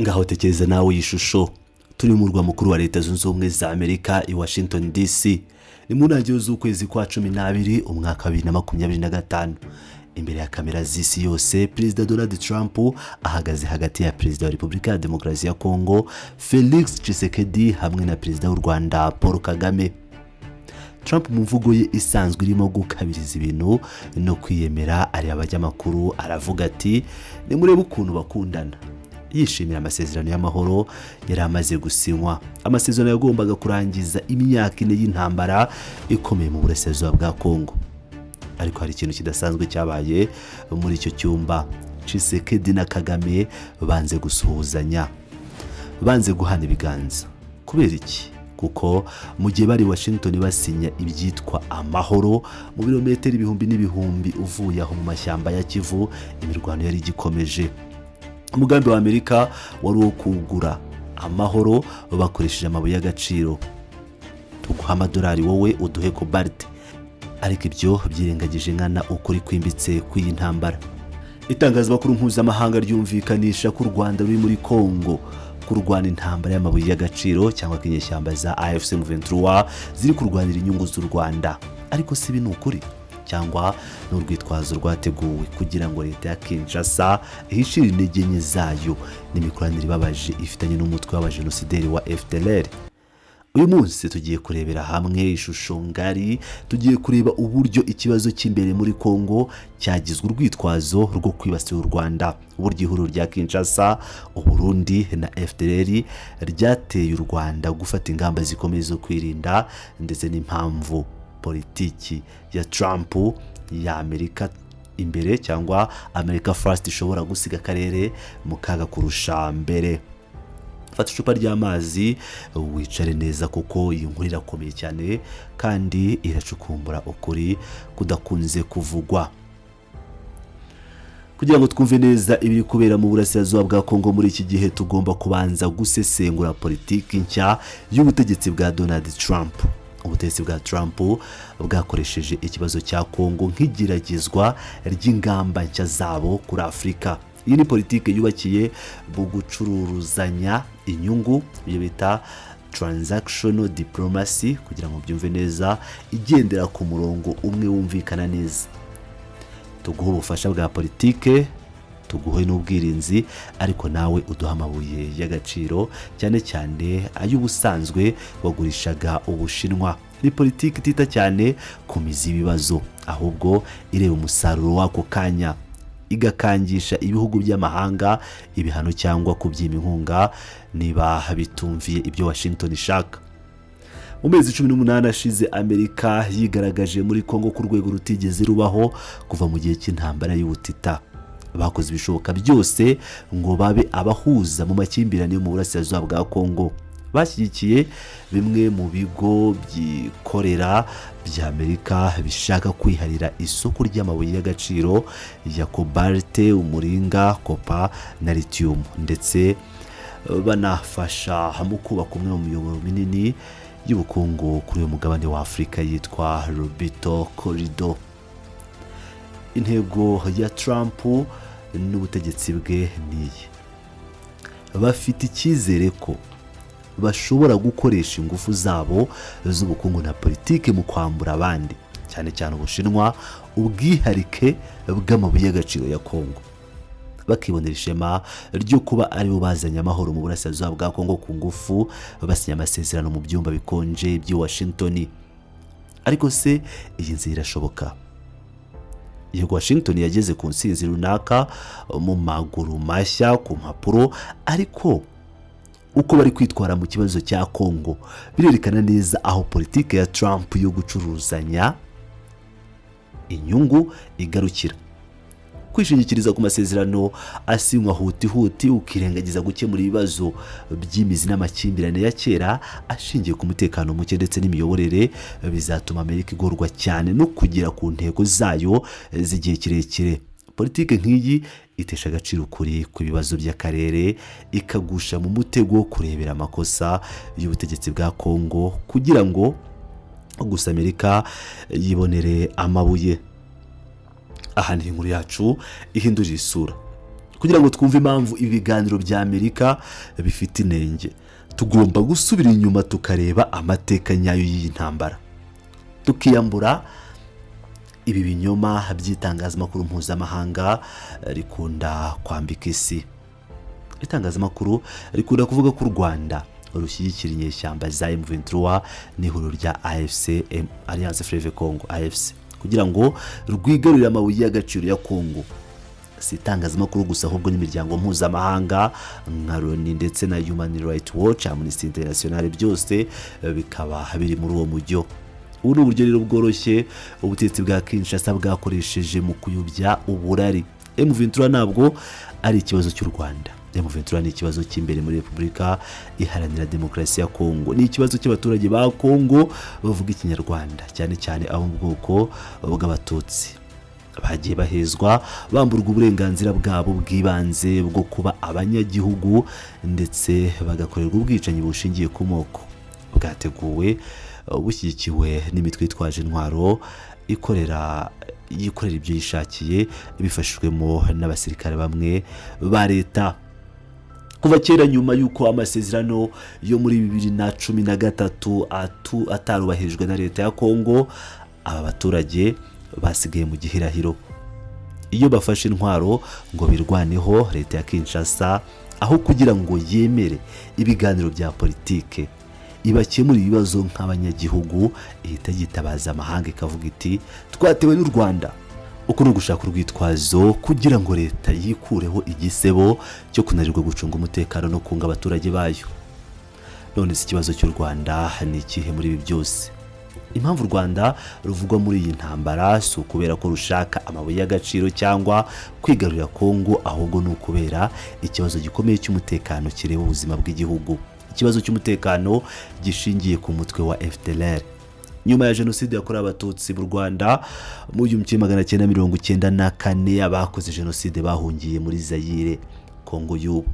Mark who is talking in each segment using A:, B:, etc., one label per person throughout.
A: Ngaho tekereza nawe iyi shusho: turi mu murwa mukuru wa Leta Zunze Ubumwe za Amerika i Washington DC, ni mu ntangiriro z'ukwezi kwa 12, umwaka wa 2025. Imbere ya kamera z'isi yose, Perezida Donald Trump ahagaze hagati ya Perezida wa Repubulika ya Demokarasi ya Kongo Felix Tshisekedi hamwe na Perezida w'u Rwanda Paul Kagame. Trump, mu mvugo ye isanzwe irimo gukabiriza ibintu no kwiyemera, areba abanyamakuru aravuga ati: "Nimurebe ukuntu bakundana," yishimira amasezerano y'amahoro yari amaze gusinywa, amasezerano yagombaga kurangiza imyaka 4 y'intambara ikomeye mu burasirazuba bwa Kongo. Ariko hari ikintu kidasanzwe cyabaye muri icyo cyumba. Tshisekedi na Kagame banze gusuhuzanya, banze guhana ibiganza. Kubera iki? Kuko mu gihe bari Washington basinya ibyitwa amahoro, mu birometero ibihumbi n'ibihumbi uvuye aho mu mashyamba ya Kivu, imirwano yari igikomeje. Umugambi wa Amerika wari uwo kugura amahoro bakoresheje amabuye y'agaciro: tuguha amadolari, wowe uduhe cobalt. Ariko ibyo byirengagije nkana ukuri kwimbitse kw'iyi ntambara. Itangazamakuru mpuzamahanga ryumvikanisha ko u Rwanda ruri muri Kongo kurwana intambara y'amabuye y'agaciro, cyangwa ko inyeshyamba za AFC M23 ziri kurwanira inyungu z'u Rwanda. Ariko si ibi ni ukuri, cyangwa ni urwitwazo rwateguwe kugira ngo leta ya Kinshasa ihishire intege nke zayo n'imikoranire ibabaje ifitanye n'umutwe w'abajenosideri wa FDLR? Uyu munsi tugiye kurebera hamwe ishusho ngari. Tugiye kureba uburyo ikibazo cy'imbere muri Kongo cyagizwe urwitwazo rwo kwibasira u Rwanda, uburyo ihuriro rya Kinshasa, Uburundi na FDLR ryateye u Rwanda gufata ingamba zikomeye zo kwirinda, ndetse n'impamvu politiki ya Trump ya Amerika imbere, cyangwa America First, ishobora gusiga akarere mu kaga kurusha mbere. Fata icupa ry'amazi wicare neza, kuko iyi nkuru irakomeye cyane kandi iracukumbura ukuri kudakunze kuvugwa. Kugira ngo twumve neza ibiri kubera mu burasirazuba bwa Kongo muri iki gihe, tugomba kubanza gusesengura politiki nshya y'ubutegetsi bwa Donald Trump. Ubutegetsi bwa Trump bwakoresheje ikibazo cya Kongo nk'igeragezwa ry'ingamba nshya zabo kuri Afurika. Iyi ni politiki yubakiye mu gucuruzanya inyungu, ibyo bita transactional diplomacy. Kugira ngo byumve neza, igendera ku murongo umwe wumvikana neza: tuguhe ubufasha bwa politike, tuguhe n'ubwirinzi, ariko nawe uduhe amabuye y'agaciro, cyane cyane ay'ubusanzwe wagurishaga Ubushinwa. Ni politiki itita cyane ku mizi y'ibibazo, ahubwo ireba umusaruro w'ako kanya, igakangisha ibihugu by'amahanga ibihano cyangwa kubyima inkunga niba bitumviye ibyo Washington ishaka. Mu mezi 18 ashize, Amerika yigaragaje muri Kongo ku rwego rutigeze rubaho kuva mu gihe cy'intambara y'ubutita. Bakoze ibishoboka byose ngo babe abahuza mu makimbirane yo mu burasirazuba bwa Kongo. Bashyigikiye bimwe mu bigo byikorera bya Amerika bishaka kwiharira isoko ry'amabuye y'agaciro ya cobalt, umuringa, copper na lithium, ndetse banafasha mu kubaka umwe mu miyoboro minini y'ubukungu kuri uyu mugabane wa Afurika yitwa Lobito Corridor. Intego ya Trump n'ubutegetsi bwe ni iyi: bafite icyizere ko bashobora gukoresha ingufu zabo z'ubukungu na politiki mu kwambura abandi, cyane cyane Ubushinwa, ubwiharike bw'amabuye y'agaciro ya Kongo, bakibonera ishema ryo kuba aribo bazanye amahoro mu burasirazuba bwa Kongo ku ngufu, basinya amasezerano mu byumba bikonje by'i Washington. Ariko se iyi nzira irashoboka? Yego, Washington yageze ku nsinzi runaka mu maguru mashya ku mpapuro, ariko uko bari kwitwara mu kibazo cya Kongo birerekana neza aho politiki ya Trump yo gucuruzanya inyungu igarukira. Kwishingikiriza ku masezerano asinywa hutihuti, ukirengagiza gukemura ibibazo by'imizi n'amakimbirane ya kera ashingiye ku mutekano muke ndetse n'imiyoborere, bizatuma Amerika igorwa cyane no kugera ku ntego zayo z'igihe kirekire. Politiki nk'iyi itesha agaciro ukuri ku bibazo by'akarere, ikagusha mu mutego wo kurebera amakosa y'ubutegetsi bwa Kongo kugira ngo gusa Amerika yibonere amabuye. Aha ni inkuru yacu ihindurira isura. Kugira ngo twumve impamvu ibi biganiro bya Amerika bifite inenge, tugomba gusubira inyuma tukareba amateka nyayo y'iyi ntambara, tukiyambura ibi binyoma by'itangazamakuru mpuzamahanga rikunda kwambika isi. Itangazamakuru rikunda kuvuga ko u Rwanda rushyigikira inyeshyamba za M23 n'ihuriro rya AFC, Alliance Fleuve Congo, AFC, kugira ngo rwigarurire amabuye y'agaciro ya Congo. Si itangazamakuru gusa, ahubwo n'imiryango mpuzamahanga nka Loni ndetse na Human Rights Watch, Amnesty International, byose bikaba biri muri uwo mujyo. Ubu ni uburyo rero bworoshye ubutegetsi bwa Kinshasa bwakoresheje mu kuyobya uburari. M23 ntabwo ari ikibazo cy'u Rwanda. M23 ni ikibazo cy'imbere muri Repubulika Iharanira Demokarasi ya Kongo. Ni ikibazo cy'abaturage ba Kongo bavuga Ikinyarwanda, cyane cyane abo mu bwoko bw'Abatutsi bagiye bahezwa, bamburwa uburenganzira bwabo bw'ibanze bwo kuba abanyagihugu, ndetse bagakorerwa ubwicanyi bushingiye ku moko bwateguwe bushyigikiwe n'imitwe yitwaje intwaro yikorera ibyo yishakiye, bifashijwemo n'abasirikare bamwe ba leta. Kuva kera, nyuma y'uko amasezerano yo muri 2013 atarubahirijwe na leta ya Kongo, aba baturage basigaye mu gihirahiro. Iyo bafashe intwaro ngo birwaneho, leta ya Kinshasa, aho kugira ngo yemere ibiganiro bya politike ibakemura ibibazo nk'abanyagihugu, ihita yitabaza amahanga ikavuga iti: "Twatewe n'u Rwanda." Uku ni ugushaka urwitwazo kugira ngo leta yikureho igisebo cyo kunanirwa gucunga umutekano no kunga abaturage bayo. None se ikibazo cy'u Rwanda ni ikihe muri ibi byose? Impamvu u Rwanda ruvugwa muri iyi ntambara si ukubera ko rushaka amabuye y'agaciro cyangwa kwigarurira Kongo, ahubwo ni ukubera ikibazo gikomeye cy'umutekano kireba ubuzima bw'igihugu, ikibazo cy'umutekano gishingiye ku mutwe wa FDLR. Nyuma ya Jenoside yakorewe Abatutsi mu Rwanda mu 1994, abakoze jenoside bahungiye muri Zayire, Kongo y'ubu.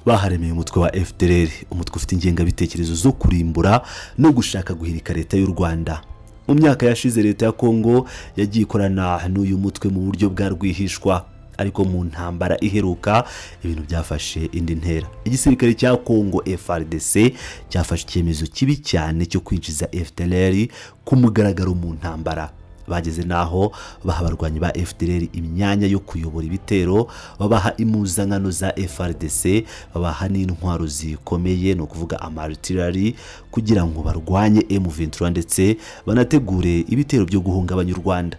A: Baharemeye umutwe wa FDLR, umutwe ufite ingengabitekerezo zo kurimbura no gushaka guhirika leta y'u Rwanda. Mu myaka yashize, leta ya Kongo yagiye ikorana n'uyu mutwe mu buryo bwa rwihishwa, ariko mu ntambara iheruka ibintu byafashe indi ntera. Igisirikare cya Kongo, FARDC, cyafashe icyemezo kibi cyane cyo kwinjiza FDLR ku mugaragaro mu ntambara. Bageze n'aho baha abarwanyi ba FDLR imyanya yo kuyobora ibitero, babaha impuzankano za FARDC, babaha n'intwaro zikomeye, ni ukuvuga ama artillery, kugira ngo barwanye M23 ndetse banategure ibitero byo guhungabanya u Rwanda.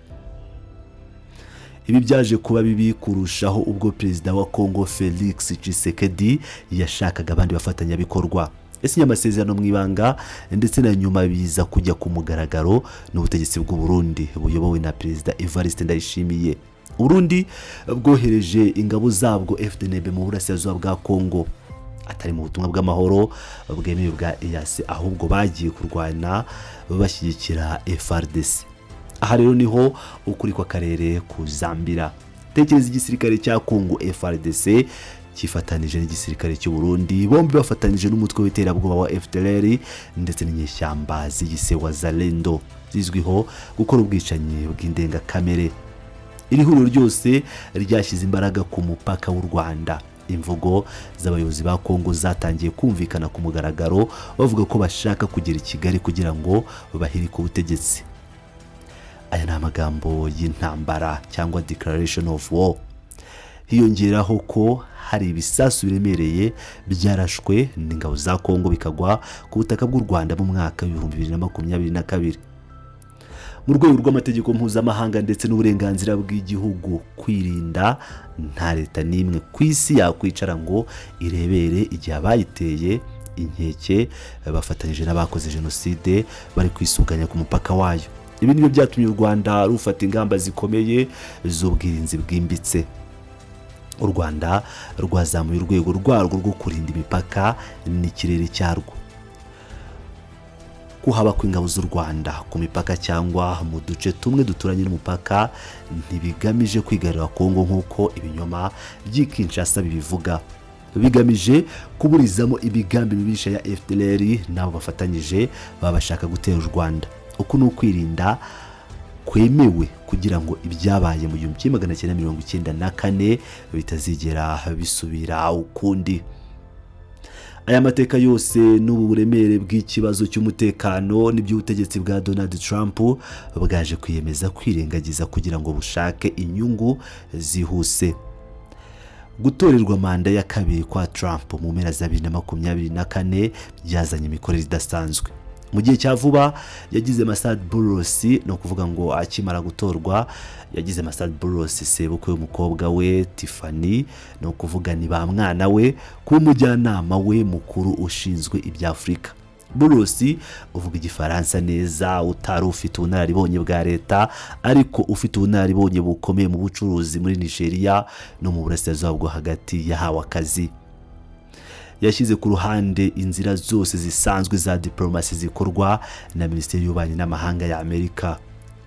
A: Ibi byaje kuba bibi kurushaho ubwo perezida wa Kongo Felix Tshisekedi yashakaga abandi bafatanyabikorwa. Yasinye amasezerano mu ibanga ndetse na nyuma biza kujya ku mugaragaro n'ubutegetsi bw'u Burundi buyobowe na Perezida Evariste Ndayishimiye. Burundi bwohereje ingabo zabwo FDNB mu burasirazuba bwa Kongo, atari mu butumwa bw'amahoro bwemewe bwa EAC, ahubwo bagiye kurwana bashyigikira FARDC. Aha rero niho ukuri kw'akarere kuzambira. Tekereza igisirikare cya Kongo FARDC cyifatanije n'igisirikare cy'u Burundi, bombi bafatanije n'umutwe w'iterabwoba wa FDLR ndetse n'inyeshyamba ziyise Wazalendo zizwiho gukora ubwicanyi bw'indengakamere. Iri huriro ryose ryashyize imbaraga ku mupaka w'u Rwanda. Imvugo z'abayobozi ba Kongo zatangiye kumvikana ku mugaragaro, bavuga ko bashaka kugera i Kigali kugira ngo bahirike ubutegetsi. Aya ni amagambo y'intambara cyangwa declaration of war. Hiyongeraho ko hari ibisasu biremereye byarashwe n'ingabo za Kongo bikagwa ku butaka bw'u Rwanda mu mwaka w'2022. Mu rwego rw'amategeko mpuzamahanga ndetse n'uburenganzira bw'igihugu kwirinda, nta leta n'imwe ku isi yakwicara ngo irebere igihe abayiteye inkeke bafatanyije n'abakoze jenoside bari kwisuganya ku mupaka wayo. Ibi nibyo byatumye u Rwanda rufata ingamba zikomeye z'ubwirinzi bwimbitse. U Rwanda rwazamuye urwego rwarwo rwo kurinda imipaka n'ikirere cyarwo. Kuhaba kw'ingabo z'u Rwanda ku mipaka cyangwa mu duce tumwe duturanye n'umupaka ntibigamije kwigarurira Kongo nk'uko ibinyoma by'i Kinshasa bibivuga. Bigamije kuburizamo imigambi mibisha ya FDLR n'abo bafatanyije baba bashaka gutera u Rwanda. Uku ni ukwirinda Kwemewe kugira ngo ibyabaye mu 1994 bitazigera bisubira ukundi. Aya mateka yose n'ubu buremere bw'ikibazo cy'umutekano n'iby'ubutegetsi bwa Donald Trump bwaje kwiyemeza kwirengagiza kugira ngo bushake inyungu zihuse. Gutorerwa manda ya kabiri kwa Trump mu mpera za 2024 byazanye imikorere idasanzwe. Mu gihe cya vuba yagize Massad Boulos, ni ukuvuga ngo akimara gutorwa yagize Massad Boulos, sebukwe w'umukobwa we Tiffany, ni ukuvuga ni ba mwana we, kuba umujyanama we mukuru ushinzwe ibya Afurika. Boulos uvuga Igifaransa neza, utari ufite ubunararibonye bwa leta ariko ufite ubunararibonye bukomeye mu bucuruzi muri Nigeria no mu Burasirazuba bwo Hagati, yahawe akazi. Yashyize ku ruhande inzira zose zisanzwe za diporomasi zikorwa na Minisiteri y'Ububanyi n'Amahanga ya Amerika,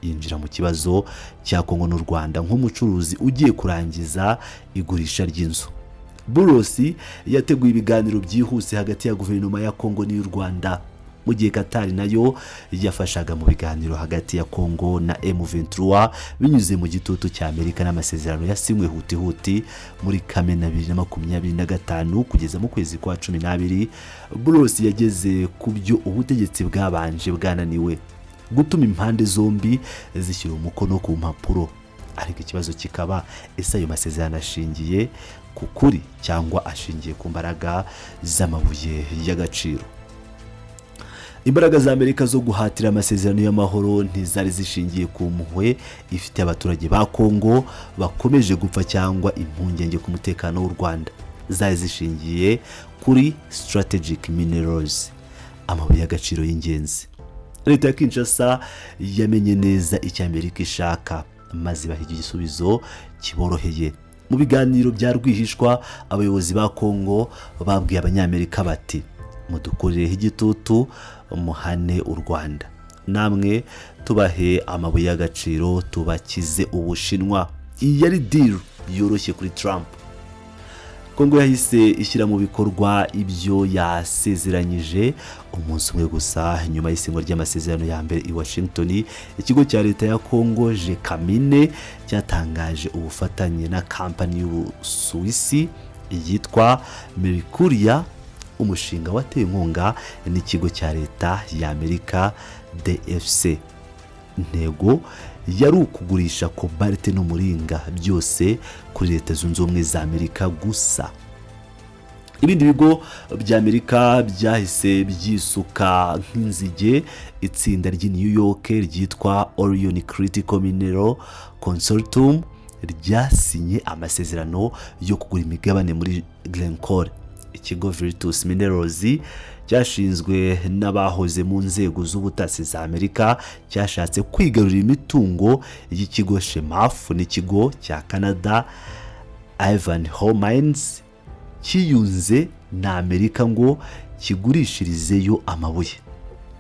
A: yinjira mu kibazo cya Kongo n'u Rwanda nk'umucuruzi ugiye kurangiza igurisha ry'inzu. Boulos yateguye ibiganiro byihuse hagati ya guverinoma ya Kongo n'iy'u Rwanda, mu gihe Katari nayo yafashaga mu biganiro hagati ya Kongo na M23 binyuze mu gitutu cya Amerika n'amasezerano yasinywe hutihuti muri Kamena 2025 kugeza mu kwezi kwa 12. Boulos yageze ku byo ubutegetsi bwabanje bwananiwe: gutuma impande zombi zishyira umukono ku mpapuro. Ariko ikibazo kikaba: ese ayo masezerano ashingiye ku kuri cyangwa ashingiye ku mbaraga z'amabuye y'agaciro? Imbaraga za Amerika zo guhatira amasezerano y'amahoro ntizari zishingiye ku mpuhwe ifitiye abaturage ba Kongo bakomeje gupfa cyangwa impungenge ku mutekano w'u Rwanda. Zari zishingiye kuri strategic minerals, amabuye y'agaciro y'ingenzi. Leta ya Kinshasa yamenye neza icyo Amerika ishaka, maze ibaha igisubizo kiboroheye. Mu biganiro bya rwihishwa, abayobozi ba Kongo babwiye Abanyamerika bati: "Mudukureho igitutu, muhane u Rwanda, namwe tubahe amabuye y'agaciro tubakize Ubushinwa." Iyi yari deal yoroshye kuri Trump. Kongo yahise ishyira mu bikorwa ibyo yasezeranyije. Umunsi umwe gusa nyuma y'isinywa ry'amasezerano ya mbere i Washington, ikigo cya leta ya Kongo Gécamines cyatangaje ubufatanye na kampani y'Ubusuwisi yitwa Mercuria, umushinga watewe inkunga n'ikigo cya leta ya Amerika DFC. Intego yari ukugurisha kobalite n'umuringa, byose kuri Leta Zunze Ubumwe za Amerika gusa. Ibindi bigo bya Amerika byahise byisuka nk'inzige. Itsinda ry'i New York ryitwa Orion Critical Mineral Consortium ryasinye amasezerano yo kugura imigabane muri Glencore. Ikigo Virtus Minerals cyashinzwe n'abahoze mu nzego z'ubutasi za Amerika cyashatse kwigarurira imitungo y'ikigo Chemaf, n'ikigo cya Canada Ivanhoe Mines cyiyunze na Amerika ngo kigurishirizeyo amabuye.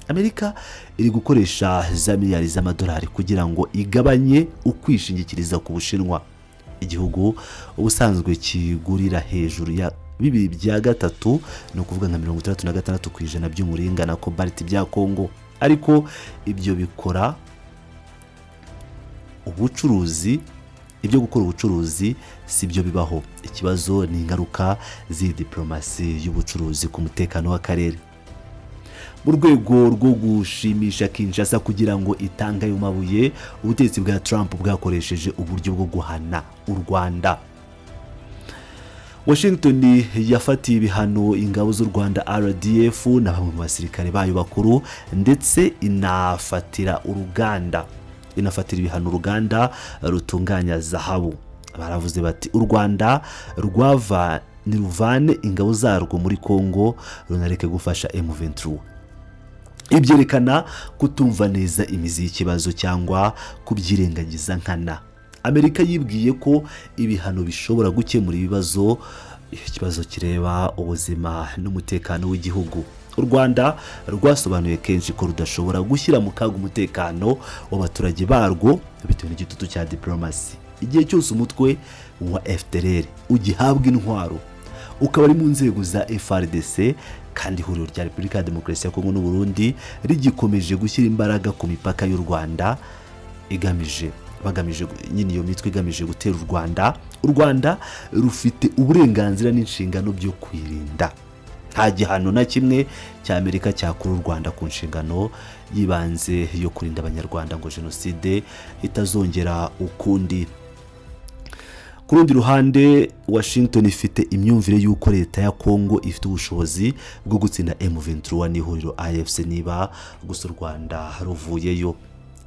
A: Amerika iri gukoresha za miliyari z'amadolari kugira ngo igabanye ukwishingikiriza ku Bushinwa, igihugu ubusanzwe kigurira hejuru ya bibiri bya gatatu, ni ukuvuga nka 66% by'umuringa na kobaliti bya Kongo. Ariko ibyo bikora ubucuruzi, ibyo gukora ubucuruzi si byo bibaho. Ikibazo ni ingaruka z'iyi diporomasi y'ubucuruzi ku mutekano w'akarere. Mu rwego rwo gushimisha Kinshasa kugira ngo itange ayo mabuye, ubutegetsi bwa Trump bwakoresheje uburyo bwo guhana u Rwanda. Washington yafatiye ibihano ingabo z'u Rwanda RDF na bamwe mu basirikare bayo bakuru, ndetse inafatira ibihano uruganda rutunganya zahabu. Baravuze bati: "U Rwanda rwava niruvane ingabo zarwo muri Kongo, runareke gufasha M23." Ibi byerekana kutumva neza imizi y'ikibazo cyangwa kubyirengagiza nkana. Amerika yibwiye ko ibihano bishobora gukemura ibibazo, ikibazo kireba ubuzima n'umutekano w'igihugu. U Rwanda rwasobanuye kenshi ko rudashobora gushyira mu kaga umutekano w'abaturage barwo bitewe n'igitutu cya diporomasi. Igihe cyose umutwe wa FDLR ugihabwa intwaro, ukaba ari mu nzego za FARDC, kandi ihuriro rya Repubulika ya Demokarasi ya Kongo n'Uburundi rigikomeje gushyira imbaraga ku mipaka y'u Rwanda. Igamije, bagamije nyine, iyo mitwe igamije gutera u Rwanda. U Rwanda rufite uburenganzira n'inshingano byo kwirinda. Nta gihano na kimwe cya Amerika cyakura u Rwanda ku nshingano y'ibanze yo kurinda Abanyarwanda ngo jenoside itazongera ukundi. Ku rundi ruhande, Washington ifite imyumvire y'uko leta ya Kongo ifite ubushobozi bwo gutsinda M23 n'ihuriro AFC niba gusa u Rwanda ruvuyeyo.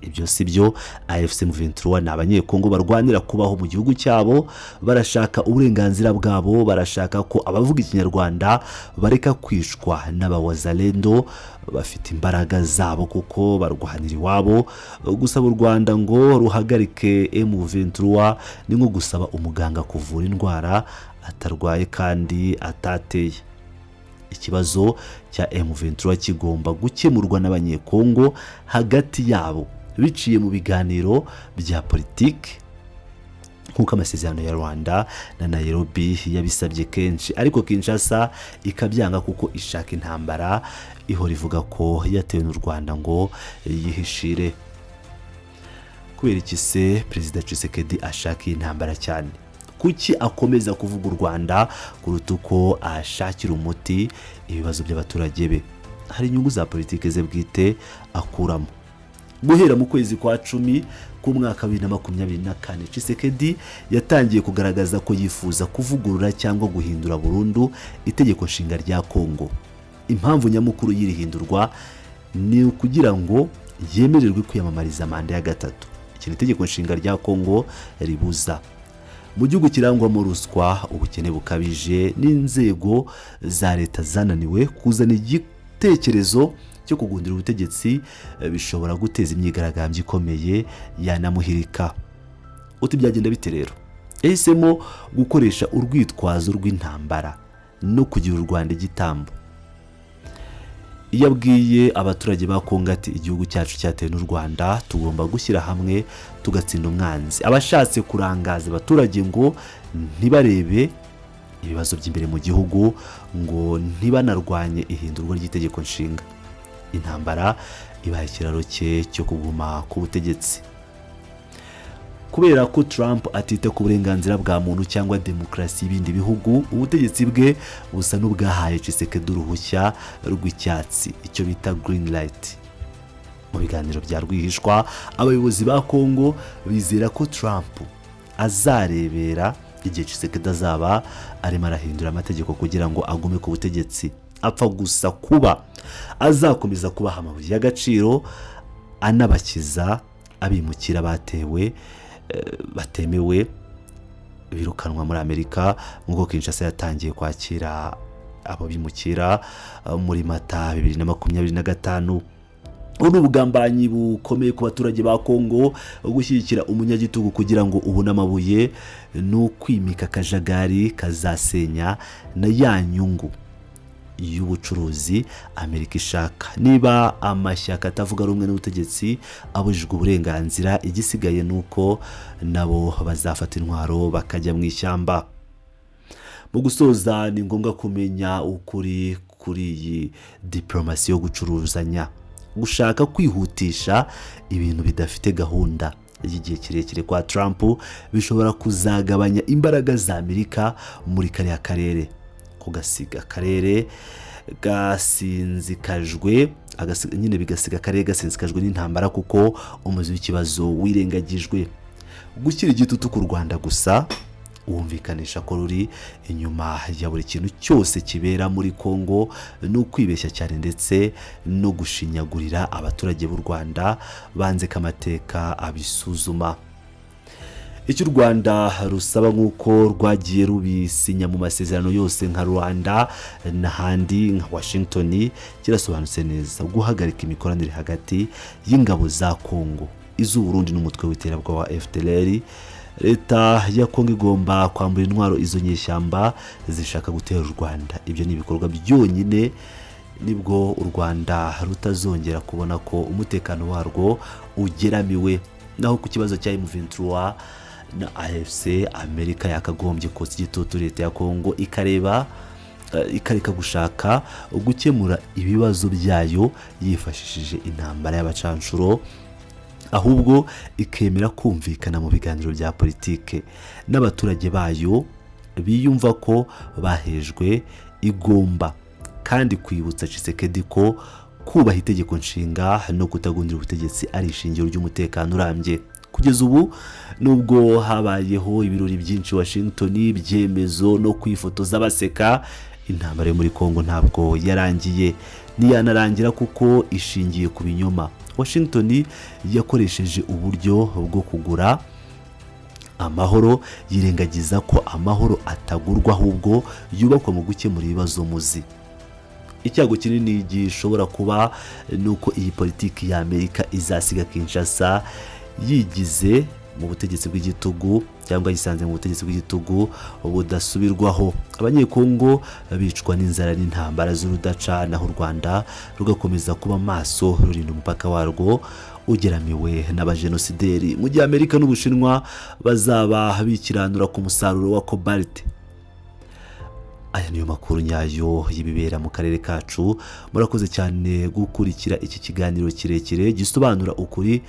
A: Ibyo si byo. AFC M23 ni Abanyekongo barwanira kubaho mu gihugu cyabo. Barashaka uburenganzira bwabo, barashaka ko abavuga Ikinyarwanda bareka kwicwa n'Abawazalendo. Bafite imbaraga zabo kuko barwanira iwabo. Gusaba u Rwanda ngo ruhagarike M23 ni nko gusaba umuganga kuvura indwara atarwaye kandi atateye. Ikibazo cya M23 kigomba gukemurwa n'Abanyekongo hagati yabo biciye mu biganiro bya politiki, nk'uko amasezerano ya Rwanda na Nairobi yabisabye kenshi, ariko Kinshasa ikabyanga kuko ishaka intambara ihora ivuga ko yatewe n'u Rwanda ngo yihishire. Kubera iki se Perezida Tshisekedi ashaka iyi ntambara cyane? Kuki akomeza kuvuga u Rwanda kuruta uko ashakira umuti ibibazo by'abaturage be? Hari inyungu za politiki ze bwite akuramo. Guhera mu kwezi kwa 10 k'umwaka wa 2024, Tshisekedi yatangiye kugaragaza ko yifuza kuvugurura cyangwa guhindura burundu itegeko nshinga rya Kongo. Impamvu nyamukuru y'iri hindurwa ni ukugira ngo yemererwe kwiyamamariza manda ya gatatu, iki ni itegeko nshinga rya Kongo ribuza. Mu gihugu kirangwamo ruswa, ubukene bukabije n'inzego za leta zananiwe kuzana igitekerezo cyo kugundira ubutegetsi, bishobora guteza imyigaragambyo ikomeye yanamuhirika. Uti byagenda bite rero? Yahisemo gukoresha urwitwazo rw'intambara no kugira u Rwanda igitambo. Iyo abwiye abaturage ba Kongo ati: "Igihugu cyacu cyatewe n'u Rwanda, tugomba gushyira hamwe tugatsinda umwanzi," abashatse kurangaza abaturage ngo ntibarebe ibibazo by'imbere mu gihugu, ngo ntibanarwanye ihindurwa ry'itegeko nshinga. Intambara ibaye ikiraro cye cyo kuguma ku butegetsi. Kubera ko Trump atita ku burenganzira bwa muntu cyangwa demokarasi y'ibindi bihugu, ubutegetsi bwe busa n'ubwahaye Tshisekedi uruhushya rw'icyatsi, icyo bita green light. Mu biganiro bya rwihishwa, abayobozi ba Kongo bizera ko Trump azarebera igihe Tshisekedi azaba arimo arahindura amategeko kugira ngo agume ku butegetsi, apfa gusa kuba azakomeza kubaha amabuye y'agaciro anabakiza abimukira batewe batemewe birukanwa muri Amerika, nk'uko Kinshasa yatangiye kwakira abo bimukira muri Mata 2025. Ubu ni ubugambanyi bukomeye ku baturage ba Kongo. Gushyigikira umunyagitugu kugira ngo ubone amabuye ni ukwimika akajagari kazasenya na ya nyungu y'ubucuruzi Amerika ishaka. Niba amashyaka atavuga rumwe n'ubutegetsi abujijwe uburenganzira, igisigaye ni uko nabo bazafata intwaro bakajya mu ishyamba. Mu gusoza, ni ngombwa kumenya ukuri kuri iyi diporomasi yo gucuruzanya. Gushaka kwihutisha ibintu bidafite gahunda y'igihe kirekire kwa Trump bishobora kuzagabanya imbaraga za Amerika muri kariya karere, kugasiga akarere gasinzikajwe, nyine bigasiga akarere gasinzikajwe n'intambara kuko umuzi w'ikibazo wirengagijwe. Gushyira igitutu ku Rwanda gusa wumvikanisha ko ruri inyuma ya buri kintu cyose kibera muri Kongo ni ukwibeshya cyane, ndetse no gushinyagurira abaturage b'u Rwanda banze ko amateka abisuzuma. Icyo u Rwanda rusaba, nk'uko rwagiye rubisinya mu masezerano yose nka Rwanda n'ahandi nka Washington, kirasobanutse neza: guhagarika imikoranire hagati y'ingabo za Kongo, iz'Uburundi n'umutwe w'iterabwoba wa FDLR. Leta ya Kongo igomba kwambura intwaro izo nyeshyamba zishaka gutera u Rwanda. Ibyo ni ibikorwa byonyine nibwo u Rwanda rutazongera kubona ko umutekano warwo ugeramiwe. Naho ku kibazo cya M23 na AFC, Amerika yakagombye kotsa igitutu leta ya Kongo, ikareba ikareka gushaka gukemura ibibazo byayo yifashishije intambara y'abacanshuro, aho Ahubwo ikemera kumvikana mu biganiro bya politike n'abaturage bayo biyumva ko bahejwe. Igomba kandi kwibutsa Tshisekedi ko kubaha itegeko nshinga no kutagundira ubutegetsi ari ishingiro ry'umutekano urambye. Kugeza ubu, nubwo habayeho ibirori byinshi Washington, ibyemezo no kwifotoza baseka, intambara yo muri Congo ntabwo yarangiye, ntiyanarangira kuko ishingiye ku binyoma. Washington yakoresheje uburyo bwo kugura amahoro, yirengagiza ko amahoro atagurwa, ahubwo yubakwa mu gukemura ibibazo muzi. Icyago kinini gishobora kuba ni uko iyi politiki ya Amerika izasiga Kinshasa yigize mu butegetsi bw'igitugu, cyangwa yisanze mu butegetsi bw'igitugu budasubirwaho, Abanyekongo bicwa n'inzara n'intambara z'urudaca, naho u Rwanda rugakomeza kuba maso rurinda umupaka warwo ugeramiwe n'abajenosideri, mu gihe Amerika n'Ubushinwa bazaba bikiranura ku musaruro wa cobalt. Aya niyo makuru nyayo y'ibibera mu karere kacu. Murakoze cyane gukurikira iki kiganiro kirekire gisobanura ukuri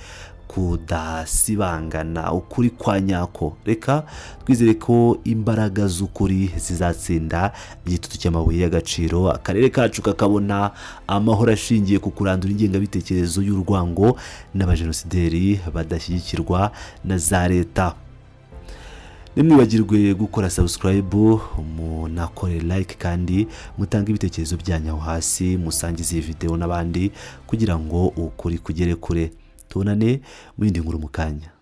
A: kudasibangana, ukuri kwa nyako. Reka twizere ko imbaraga z'ukuri zizatsinda igitutu cy'amabuye y'agaciro, akarere kacu kakabona amahoro ashingiye ku kurandura ingengabitekerezo y'urwango n'abajenosideri badashyigikirwa na za leta. Ntimwibagirwe gukora subscribe, munakore like, kandi mutange ibitekerezo byanyu aho hasi, musangize iyi videwo n'abandi kugira ngo ukuri kugere kure. Tubonane mu yindi nkuru mu kanya.